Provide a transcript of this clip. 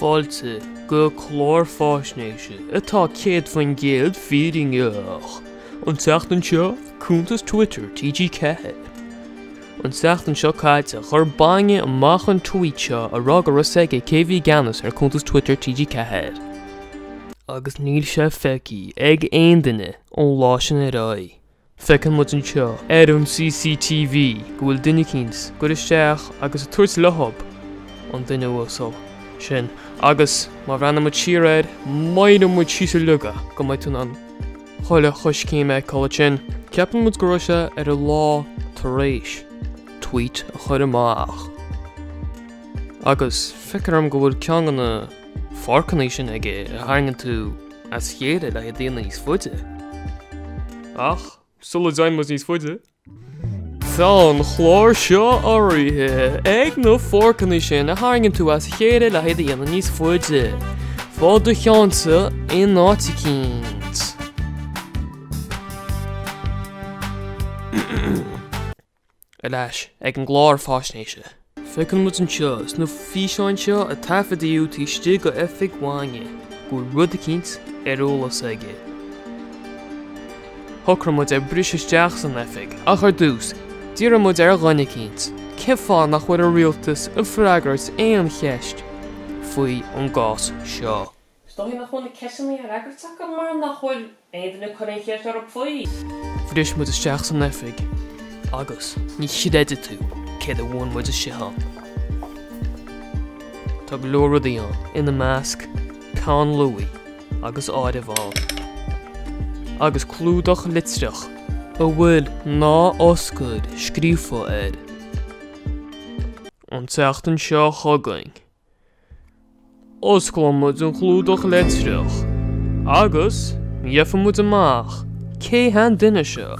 Fáilte go clár fáisnéise atá 100% fírinneach. An tseachtain seo, cuntas Twitter TG4. An tseachtain seo caite, chuir Bainne amach an tweet seo a rá go raibh 's aige cé bhí i gceannas ar cuntas Twitter TG4. Agus níl sé feicthe ag aon duine ón lá sin ar aghaidh. Feiceann muid anseo ar an CCTV go bhfuil duine eicínt ag goil isteach agus ag tabhairt leothab an duine uasal sin agus má bhreathnaíonn muid siar air méireann muid síos uilig é go mbeidh tú in ann chuile choiscéim a fheiceáil ansin. Ceapann muid go raibh sé ar an lá tar éis tweet a chur amach agus feictear dom go bhfuil ceann de na forcanna sin aige a tharraingíonn tú as a chéile le haghaidh a dhéanamh níos faide. Ach sula dtéann muid níos faide, tá an clár seo urraithe ag na forcanna sin a tharraingíonn tú as a chéile le haghaidh a dhéanamh níos faide. Fág do cheannsa in áit eicínt. Ar ais ag an gclár faisnéise. Feiceann muid anseo sna físeáin seo a taifeadaíodh taobh istigh de oifig Bhainne go bhfuil rud eicínt ar eolas aige. Shocraigh muid ar briseadh isteach san oifig ach ar dtús d'iarr muid ar dhuine eicínt cén fáth nach bhfuil an rialtas ag freagairt aon cheist faoi an gcás seo. Is dóigh nach bhfuil na ceisteanna á fhreagairt acu mar nach bhfuil aon duine ag cur aon cheist orthu faoi. Bhris muid isteach san oifig agus ní chreidfidh tú céard a bhuail muid istigh ann. Tá go leor rudaí ann, ina measc, peann luaidhe agus áireamhán. Agus clúdach litreach a bhfuil 'Ná Oscail' scríofa air. An tseachtain seo chugainn. Osclóidh muid an clúdach litreach agus gheobhaidh muid amach cé hé an duine seo.